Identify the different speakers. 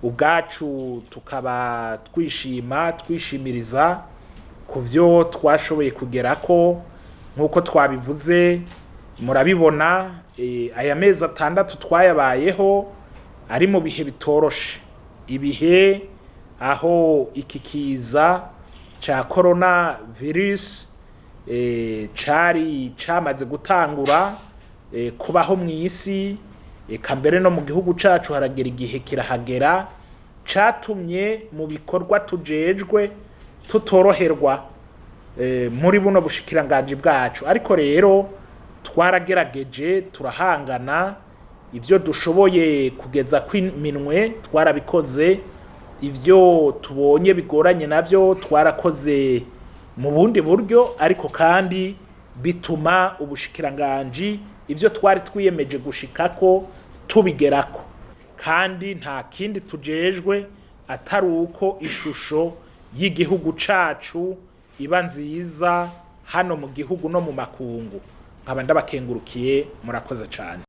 Speaker 1: Ubwacu tukaba twishima, twishimiriza ku byo twashoboye kugerako. Nk'uko twabivuze, murabibona, aya mezi 6 twayabayeho ari mu bihe bitoroshe, ibihe aho iki kiza ca corona virus cari camaze gutangura kubaho mw'isi, eka mbere no mu gihugu cacu haragera igihe kirahagera, catumye mu bikorwa tujejwe tutoroherwa muri buno bushikiranganji bwacu. Ariko rero twaragerageje, turahangana, ivyo dushoboye kugeza kw'iminwe twarabikoze, ivyo tubonye bigoranye navyo twarakoze mu bundi buryo, ariko kandi bituma ubushikiranganji ivyo twari twiyemeje gushikako tubigerako. Kandi nta kindi tujejwe atari uko ishusho y'igihugu cacu iba nziza hano mu gihugu no mu makungu. Nkaba ndabakengurukiye, murakoze cane.